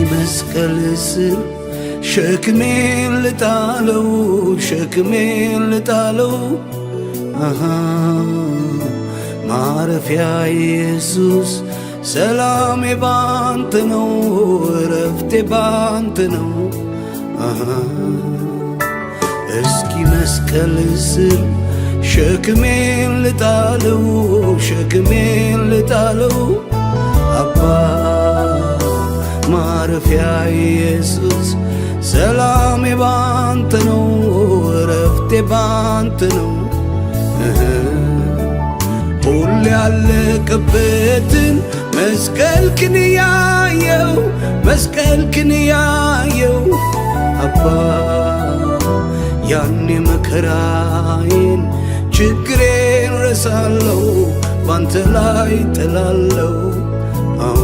መስቀል ስር ሸክሜን ልጣለው፣ ሸክሜን ልጣለው፣ አሃ ማረፊያ ኢየሱስ፣ ሰላሜ ባንተ ነው፣ እረፍቴ ባንተ ነው። አሃ እስኪ መስቀል ስር ሸክሜን ልጣለው፣ ሸክሜን ልጣለው፣ አባ ማረፊያ ኢየሱስ፣ ሰላሜ ባንተ ነው፣ እረፍቴ ባንተ ነው። ሁሉ ያለቀበትን መስቀልክን ያየው፣ መስቀልክን ያየው፣ አባ ያኔ መከራዬን ችግሬን ረሳለው፣ ባንተ ላይ ጥላለው። አዎ።